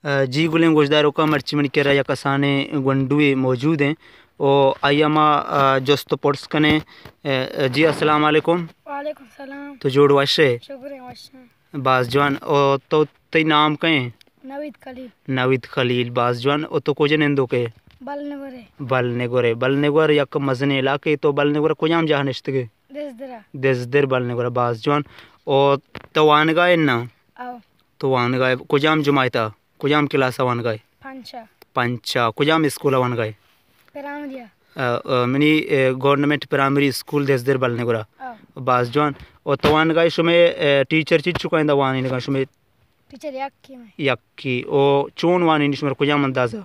جی گلیں گوشداروکاں، مرچی منی کرا یک کسانیں گونڈوے موجود ایں و آئی ءَ ما، آ، جست و پرس کنیں۔ آ، جی السلام علیکم۔ وعلیکم السلام۔ تو جوڑ وش ئے؟ شکر ایں، وش ایں۔ باز جوان۔ او تو، تئی نام کئے ایں؟ نوید خلیل۔ نوید خلیل، باز جوان۔ او تو کجا نندوک ئے؟ بل نگورے۔ بل نگورے۔ بل نگور یک مزنیں علاقے۔ تو بل نگور کجام جاہ نشتگ ئے؟ دزدرا۔ دزدر بل نگورا، باز جوان۔ او تو وانگا ئے نا؟ او۔ تو وانگا ئے۔ کجام جماعتا؟ کجام کلاسا وانگا ئے؟ پنچا۔ پنچا۔ کجام اسکولا وانگا ئے؟ پرائمریا۔ آ، آ، منی، اے، گورنمنٹ پرائمری اسکول دزدر بل نگورا۔ او۔ باز جوان۔ او تو وانگا ئے، شمے، اے، ٹیچر چنچکا ایں ادا وانینگا شمے؟ ٹیچر یکے مئے۔ یکے۔ او چون وانینی شمارا، کجام اندازا؟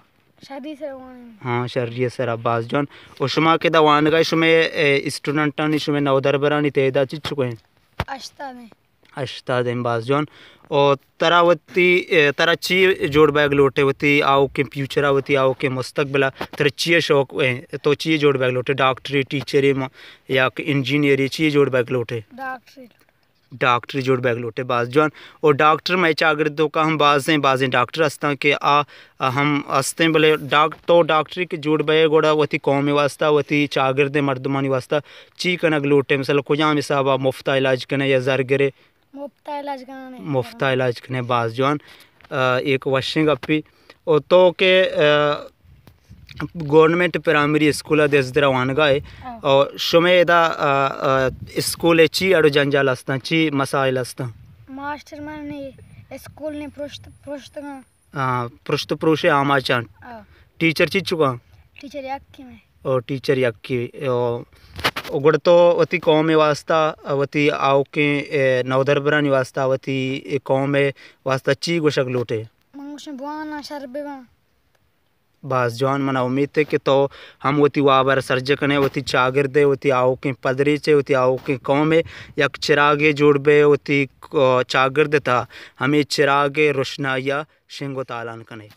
شری سرا وانینی۔ ہاں، شری سرا، باز جوان۔ او شما کہ ادا وانگا ئے، شمے، اے، اسٹوڈنٹانی، شمے نودربرانی تعداد چنچکا ایں؟ ہشتاد ایں۔ ہشتاد ایں، باز جوان۔ او ترا وتی، اے، ترا چی جوڑ بیگ لوٹے وتی آؤکیں فیوچرا، وتی آؤکیں مستقبلا؟ ترا چی شوق ایں؟ تو چی جوڑ بیگ لوٹے؟ ڈاکٹرے، ٹیچرے ما-، یا کہ انجینئرے، چی جوڑ بیگ لوٹے؟ ڈاکٹرے۔ ڈاکٹرے جوڑ بیگ لوٹے، باز جوان۔ او ڈاکٹر مئے چاگرد توکا ہم بازیں، بازیں ڈاکٹر ہستاں کہ آ ہم ہستیں، بلے ڈاک-، تو ڈاکٹرے کہ جوڑ بئے گڑا وتی قومے واسطہ، وتی چاگردیں مردمانی واسطہ چی کنگ لوٹے؟ مثلاً کجام حسابا، مفتا علاج کنے یا زر گرے؟ مفتا علاج کنے۔ مفتا علاج کنے، باز جوان۔ آ، ایک وشیں گپے۔ او تو کہ، آ، گورنمنٹ پرائمری اسکول ءَ دزدرا وانگا ئے۔ ہاں۔ او شمے ادا، آ، آ، اسکول ءَ چی اڑ و جنجال ہستاں، چی مسائل ہستاں؟ ماسٹر من نے اسکول نے پرشت، پرشتگاں۔ آ، پرشت پروش ءِ آماچاں۔ ہاں۔ ٹیچر چنچکاں؟ ٹیچر یکے مئے۔ او ٹیچر یکے۔ او، او گڑا تو وتی قوم ءِ واسطہ، وتی آؤکیں، اے، نودربرانی واسطہ، وتی قوم ءِ واسطہ چی گوشگ لوٹے؟ من گوشاں بواناں، شر بباں۔ باز جوان، منا امیت ایں کہ تو ہم وتی وابا سرجم کنے، وتی چاگرد ءِ، وتی آؤکیں پدریچ ءِ، وتی آؤکیں قوم ءِ یک چراگے جوڑ بئے، وتی، آ، چاگرد ءِ تہا ہمے چراگ ءِ روشنائی ءَ شنگ و تالان کنے۔